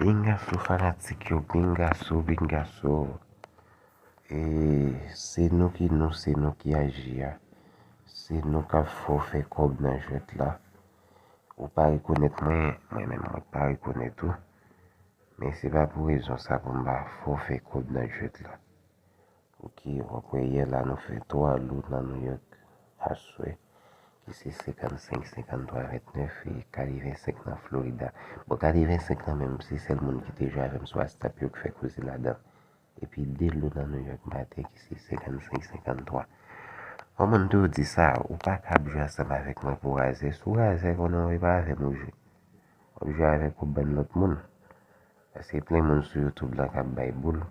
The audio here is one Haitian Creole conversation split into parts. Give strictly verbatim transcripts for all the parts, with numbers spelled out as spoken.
Bingaso fanatik yo, bingaso, bingaso. E se nou ki nou, se nou ki aji a. Se nou k ap fè w fè kòb nan jwèt la. Ou pa rekonèt mwen, mwen menm mwen pa rekonèt ou. Men se pa pou rezon sa pou m pa fè w fè kòb nan jwèt la. Ok, w ap wè yè la nou fè twa lou nan Nouyòk aswè, ki se senkannsenk, senkanntwa, vennèf e katrevensenk nan Florida. Bon, katrevensenk nan menm, se sèl moun ki te jwe avè m sou WhatsApp yo ki fè koze ladan. Epi de lou nan Nouyòk maten, ki se senkannsenk, senkanntwa. Bon, moun tou di sa, ou pa ka ap jwe ansanm avèk mwen pou razè. Si w razè, konnen w e pa avè m ou jwe. W ap jwe avèk yon bann lòt moun. Paske plen moun sou YouTube la k ap bay boul.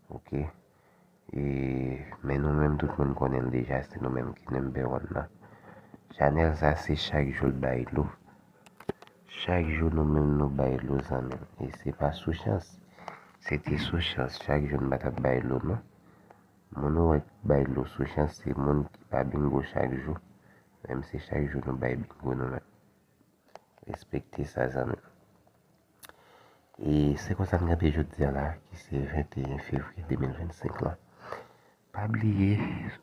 Ok. E, men nou menm, tout moun konnen l deja, se nou menm ki number one nan. Chanèl sa, se chak jou l bay lou. Chak jou nou menm nou bay lou, zanmi m. E se pa sou chans. Se te sou chans, chak jou n pa t ap bay lou, non. Moun ou wè k bay lou sou chans, se moun ki pa bingo chak jou. Menm se chak jou nou bay bingo nou menm. Respekte sa, zanmi m. E se konsa n kanpe jodi a la, ki se venteyen fevriye de mil vennsenk la. Pa bliye,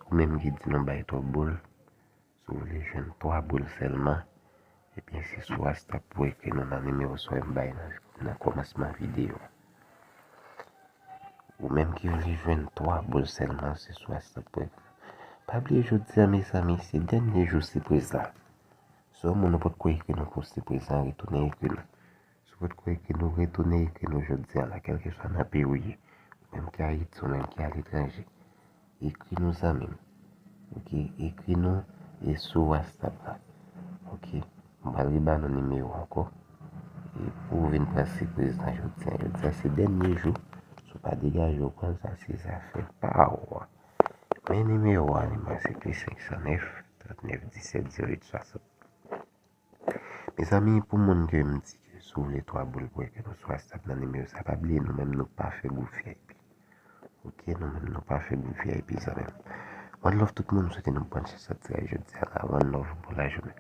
ou menm ki di nou bay twòp boul, si w vle jwenn twa boul sèlman, ebyen se sou WhatsApp pou ekri nou nan nimewo sa w bay nan, nan kòmansman videyo a. Ou menm ki vle jwenn twa boul sèlman, se sou WhatsApp pou ekri nou. Pa bliye jodi a, mezanmi, se dènye jou sipriz la. Si w moun ou potko ekri nou pou sipriz la, retounen ekri nou. Si w potko ekri nou, retounen ekri nou jodi a la, kèlkeswa nan peyi w ye. Ou menm ki Ayiti, ou menm ki aletranje. Ekri nou, zanmi m. Ok, ekri nou e sou WhatsApp la. Ok, m pral reban nou nimewo ankò. E pou w vin pran sipriz la jodi a. Jodi a se dènye jou. Si w pa degaje w pran l, sa se zafè pa w. Men nimewo a, nimewo a se plis senk san nèf, trannèf disèt zewo uit swasant. Mezanmi, pou moun ke m di ke si w vle twa boul pou ekri nou sou WhatsApp nan nimewo sa, pa bliye nou menm nou pa fè gwoup V I P. Ok, nou menm nou pa fè gwoup V I P, zanmi m. One love tout moun, m swete nou bòn chans nan tiraj jodi a la. One love, bon lajounen.